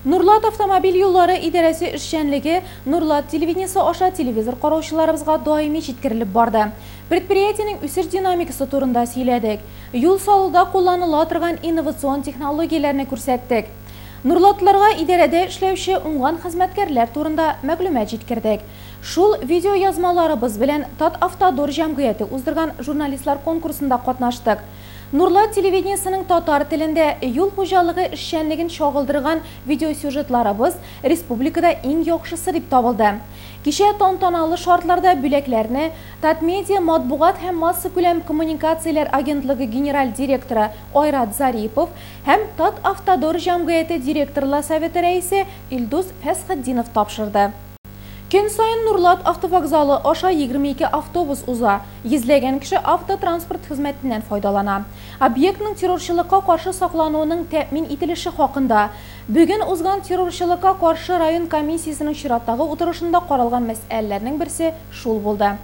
Нурлат автомобиль юллары идарәсе эшчәнлеге Нурлат телевидениесе аша телевизор караучыларыбызга даими җиткерелеп барды. Предприятиенең үсеш динамикасы турында сөйләдек. Юл салуда кулланыла торган инновацион технологияләрне күрсәттек. Нурлатлыларга идарәдә эшләүче уңган хезмәткәрләр турында мәгълүмат җиткердек. Шул видеоязмаларыбыз белән Татавтодор җәмгыяте уздырган журналистлар конкурсында катнаштык. Нурлат телевидениесенең татар телендә юл хуҗалыгы эшчәнлеген чагылдырган видеосюжетларыбыз республикада иң яхшысы дип табылды. Кичә тантаналы шартларда бүләкләрне Татмедиа матбугат һәм массакүләм коммуникацияләр агентлыгы генераль директоры Айрат Зарипов һәм Татавтодор җәмгыяте директорлар советы рәисе Илдус Фәсхетдинов тапшырды. Көн саен Нурлат автовокзалы аша 22 автобус уза, йөзләгән кеше автотранспорт хезмәтеннән файдалана. Объектның террорчылыкка каршы саклануының тәэмин ителеше хакында бүген узган террорчылыкка каршы район комиссиясенең чираттагы утырышында каралган мәсьәләләрнең берсе шул булды.